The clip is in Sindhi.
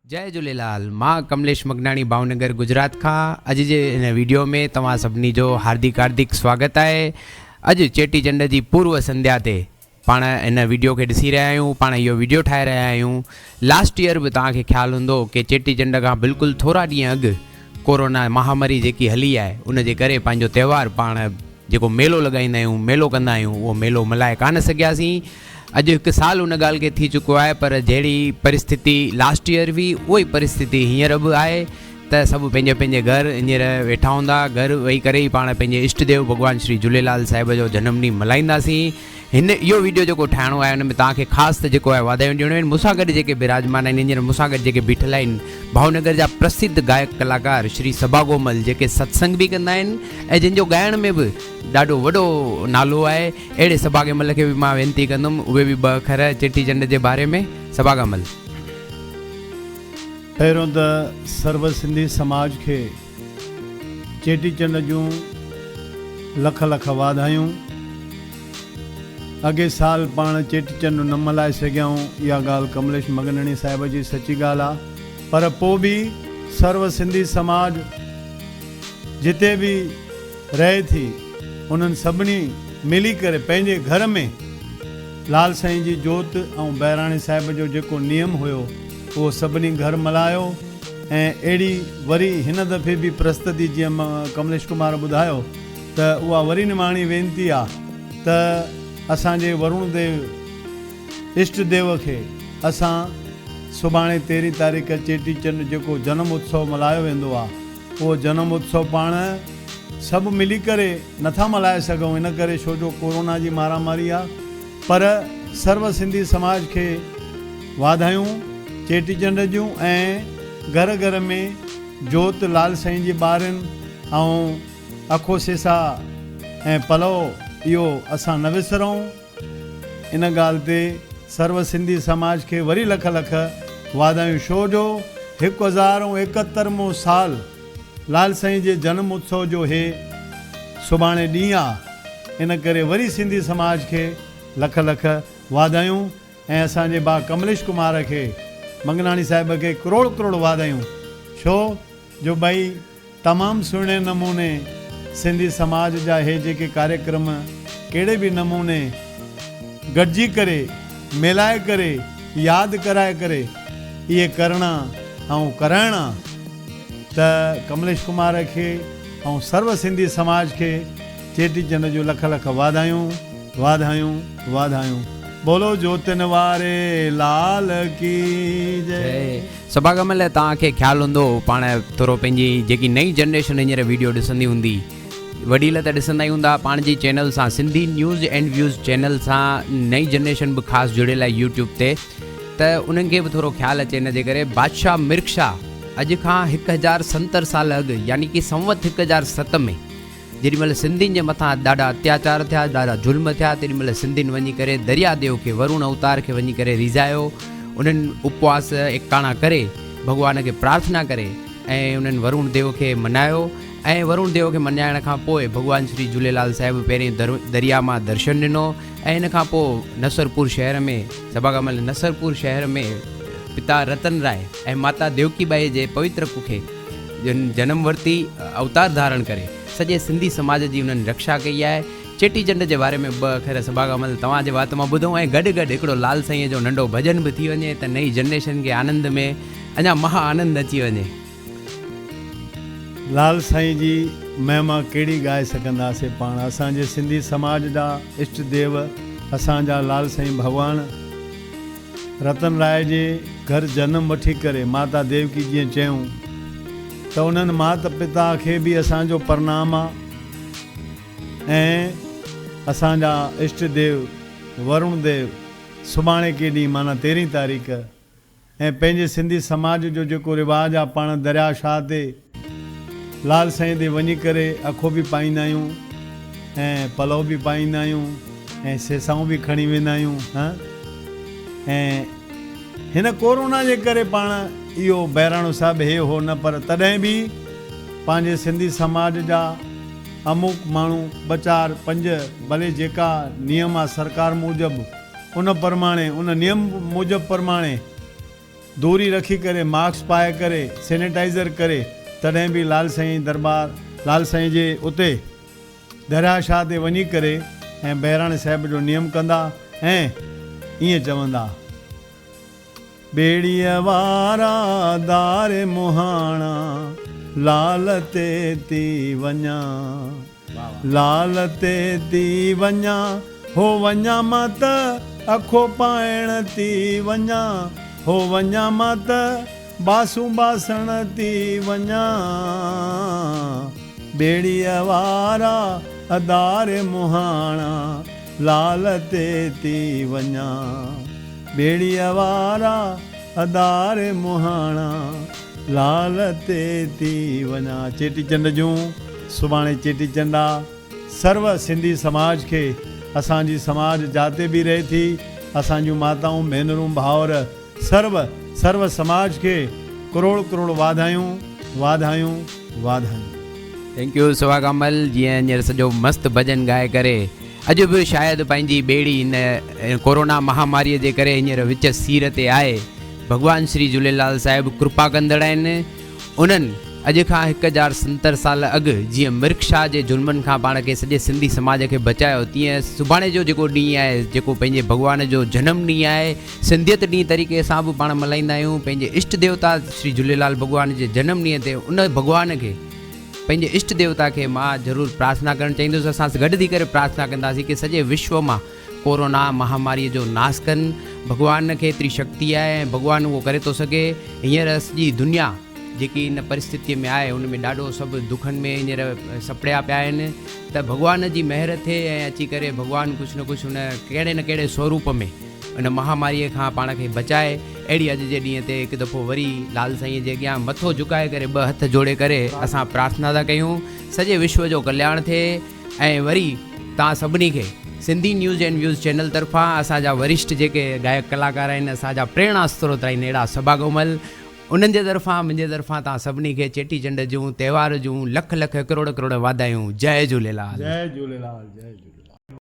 جئي جهوليلال مان ڪمليش مگناڻي ڀاونگر گجرات کان اڄ جي هن ويڊيو ۾ توهان سڀني جو هاردڪ هاردڪ سواگت آهي اڄ چيٽي چنڊ جي پورو سنڌيا تي پاڻ هن ويڊيو کي ڏسي رهيا آهيون پاڻ اهو ويڊيو ٺاهي رهيا آهيون لاسٽ ايئر به توهان کي خيال هوندو ڪي چيٽي چنڊ کان بلڪل ٿورا ڏينهن اڳ ڪورونا مهاماري جيڪي هلي آهي ان جي ڪري پنهنجو تهوار پاڻ جيڪو ميلو لڳائيندا آهيون ميلو ڪندا آهيون اهو ميلو ملهائي ڪانه سگهياسين اڄ هڪ سال ان ڳالهه کي ٿي چڪو آهي پر جهڙي پرسٿتي لاسٽ ايئر هئي اها ئي پرسٿتي هينئر به آهي ته سڀ پنهنجي پنهنجي گهر هينئر ويٺا هوندا گهر ويهي ڪري ئي پاڻ پنهنجي اشٽ ديو ڀڳوان شري جهوليلال صاحب جو جنم ڏينهن ملهائينداسين هن اهو ويڊيو جيڪو ٺاهڻو آهي ان ۾ توهان کي خاص ته جيڪو آهي واڌايون ڏيڻيون آهن مون سان گڏ جيڪي براجمان آهن هينئر مون سان گڏ جيڪي بيٺل آهن ڀاونگر جا پرسڌ گائڪ ڪلاڪار شري سڀاڳومل جيڪي ستسنگ به ڪندا آهن ۽ جن جو ڳائڻ ۾ به ڏاڍو وڏو نالو آهي اهڙي سڀاڳي مل کي به مان وينتي ڪندم اهي به ٻه اکر چيٽي چنڊ جي باري ۾ سڀاڳا مل. پهريون ته سرو سنڌي سماج کي چيٽي چنڊ جون لک لک واڌايون. اڳي سال پاڻ چيٽي چنڊ نه ملهائي سگهيائون اها ڳالهه ڪمليش مگنڻي صاحب جي سچي ڳالهه آ پر پو به سرو سنڌي سماج جتي به رهي ٿي. انهن سڀني ملي ڪري پنهنجي گهر ۾ لال سائين جي جوت ۽ بهراڻي صاحب جو جيڪو نيم هيو اهو سڀني گهر ملهايو ۽ اهڙي وري هن دفعي به پرستتي جيئن ڪمليش ڪمار ٻڌايو ته اها وري نماڻي وينتي آ ته اسان جي ورڻ ديو اشٽ ديو کي اسان سڀاڻي تيرهين تاريخ چيٽي چنڊ جيڪو جنم اتسو ملهايو ويندو آ اهو جنم اتسو پاڻ سڀ ملي ڪري نٿا ملهائي سگهون ان ڪري ڇو جو ڪورونا جي مارا ماري آ پر سرو سنڌي سماج کي واڌايون چيٽي چنڊ جون ۽ گهر گهر ۾ جوت لال سائين جي ٻارين ۽ اکو سيسا ۽ پلو اهو اسان نه وسرون. ان ڳالهه تي سرو سنڌي سماج کي وري لک لک واڌايون شو جو هڪ هزار ۽ ايڪهتر مون سال لال سائين جي جنم اتسو جو هي سڀاڻي ڏينهن آ ان ڪري وري سنڌي سماج کي لک لک واڌايون ۽ اسان جي ڀاء ڪمليش ڪمار کي منگناڻي صاحب کي ڪروڙ ڪروڙ واڌايون ڇو جو ٻئي تمام سهڻي نموني سنڌي سماج جا هي جيڪي ڪاريڪرم ڪهڙي به نموني گڏجي ڪري ميلائي ڪري ياد ڪرائي ڪري اهي ڪرڻا ۽ ڪرائڻا ته ڪمليش ڪمار کي ۽ سرو سنڌي سماج کي چيٽي چنڊ جون لک لک واڌايون واڌايون واڌايون بولو جوتن واري لال ڪي جئي. سڀاڳمل توهان کي خيال هوندو پاڻ ٿورو پنهنجي جيڪي نئين جنريشن هينئر ويڊيو ڏسندي هوندي وڏيل ته ڏسندا ئي هوندا پاڻ جي چينل سان Sindhi news and views channel سان نئين جنريشن به خاص جڙيل آهي يوٽيوب تي ته انهن کي به ٿورو خيال اچي ان جي ڪري بادشاهه مرڪ شاهه اڄ کان 1070 سال اڳ يعني ڪي سنوت 1007 ۾ جيڏي مهل سنڌين جي مٿان ڏاڍا اتياچار ٿيا، ڏاڍا ظلم ٿيا، تيڏي مهل سنڌين وڃي ڪري دريا ديو کي، ورون اوتار کي وڃي ڪري ريجهايو. انهن اپواس ايڪاڻا ڪري ڀڳوان کي پرارٿنا ڪري ۽ انهن ورون ديو کي منايو ۽ ورون ديو کي مڃائڻ کان پوء ڀڳوان شري جهوليلال صاحب پهرين دريا مان درشن ڏنو ۽ ان کان پوء نصرپور شهر ۾ سڀ کان مهل نصرپور شهر ۾ پتا رتن راء ۽ ماتا ديوڪي ٻائي جي پوتر ڪکي جن جنم ورتي اوتار ڌارڻ ڪري سڄي سنڌي سماج جي انهن رڪشا ڪئي آهي. چيٽي چنڊ جي باري ۾ ٻه اکر سڀاڳا مل توهان جي وات مان ٻڌون ۽ گڏ گڏ هڪڙو لال سائينء جو ننڍو ڀڄن به ٿي وڃي ته نئين جنريشن کي آنند ۾ اڃا مها آنند اچي وڃي. لال سائين جي مهما ڪهڙي ڳائي سگهنداسين پاڻ اسان جي سنڌي سماج جا اشٽ ديو اسان جا لال سائين ڀڳوان. رتن راء جي گهر جنم وٺي ڪري ماتا ديوڪي جيئن چيائون ته انهن مات پتا کي به اسان جو پرنام آ ۽ اسان جا اشٽ ديو ورڻ ديو سڀاڻي ڪي ڏينهن معنيٰ تيرهين تاريخ ۽ پنهنجي سنڌي سماج جو جيڪو رواج آ پاڻ درياء شاهه تي لال سائين تي وڃي ڪري اکو به پائيندا آهيون ۽ پلئو به پائيندا آهيون ۽ سيسائون به کڻي ويندا آهيون ۽ هن ڪورونا جي ڪري پاڻ اهو بهراڻو صاحب هي هو نه پر تڏهن به پنهنجي سنڌي سماج جا اموڪ ماڻهو ٻه چار پنج ڀلي جيڪا نيم آ سرڪار موجب ان پرماڻي ان نيم موجب پرماڻي. دوري رکي ڪري ماسڪ پائي ڪري سينيٽائيزر ڪري تڏهن به لال سائين درٻار لال سائين جي اتي درياء شاهه تي وڃي ڪري ۽ بهراڻي صاحب جو نيم ڪندا ۽ ائين چوندا. ٻيڙيء وارا دار مهاڻا لال تي ٿي وڃان لال تي ٿي وڃان هو وڃان مان ته اکو پائڻ ٿي وڃان هو وڃان مان ته باسون باسڻ ٿي وڃان ٻيڙيء وارا ادار مهاڻا لال تي ٿي وڃان ٻيڙيء وارا ادار مهاڻا لال تي ٿي وڃان چيٽي چنڊ جون سڀاڻي چيٽي چنڊ آ سرو سنڌي سماج کي اسان جي سماج جاتي به رهي ٿي اسان جون ماتائون ڀينرون ڀائر سرو سرو سماج کي ڪروڙ ڪروڙ واڌايون واڌايون واڌايون. Thank you سهاڳامل جيئن هينئر سڄو مست ڀڄن ڳائي ڪري اڄ به شايد پنهنجي ٻيڙي هن ڪورونا مهاماري جي ڪري هينئر وچ سير تي آهي ڀڳوان شري جهوليلال صاحب ڪرپا ڪندڙ آهن انهن اڄ کان هڪ هزار ستر سال اڳ جيئن مرک شاهه جي ظلمن کان پاڻ کي سڄي سنڌي سماج کي بچايو تيئن سڀاڻي جو جيڪو ڏينهن آهي جيڪو پنهنجي ڀڳوان جو جنم ڏينهن آهي سنڌيت ڏينهن طريقي سان به پاڻ ملهائيندا آهيون پنهنجي اشٽ ديوتا شري جهوليلال ڀڳوان جي جنم ڏينهن تي ان ڀڳوان کي پنهنجي اشٽ ديوتا کي مان ضرور پرارٿنا ڪرڻ چاهيندس اسان گڏ ٿي ڪري پرارٿنا ڪنداسين ڪي سڄي وشو مان ڪورونا مهاماري جو ناس ڪن ڀڳوان کي ايتري شڪتي آهي ۽ ڀڳوان اهو ڪري ٿو سگهي هينئر سڄي دنيا جيڪي ان پرستتي ۾ آهي ان ۾ ڏاڍو سڀ دکن ۾ هينئر سپڙيا پيا آهن ته ڀڳوان جي مهر ٿئي ۽ اچي ڪري ڀڳوان ڪجهه نه ڪجهه ان ڪهڙي نه ڪهڙي سوروپ ۾ ان مهاماريء کان پاڻ کي بچائي اهڙي اڄ جي ڏينهن تي هڪ دفعو وري لال سائينء جي اڳيان مٿو جهڪائي ڪري ٻه هٿ جوڙي ڪري اسان پرارٿنا ٿا ڪيون سڄي وشو جو ڪلياڻ ٿئي ۽ وري توهان سڀني کي Sindhi news and views channel طرفان اسان جا ورشٺ جيڪي گائڪ ڪلاڪار آهن اسان جا پريرڻا ستروت آهن اهڙا سڀاڳومل انهن جي طرفان منهنجي طرفان توهان سڀني کي چيٽي چنڊ جون تهوار جون لک لک ڪروڙ ڪروڙ واڌايون جئي جهوليلال. جئي جهوليلال جئي جهوليلال.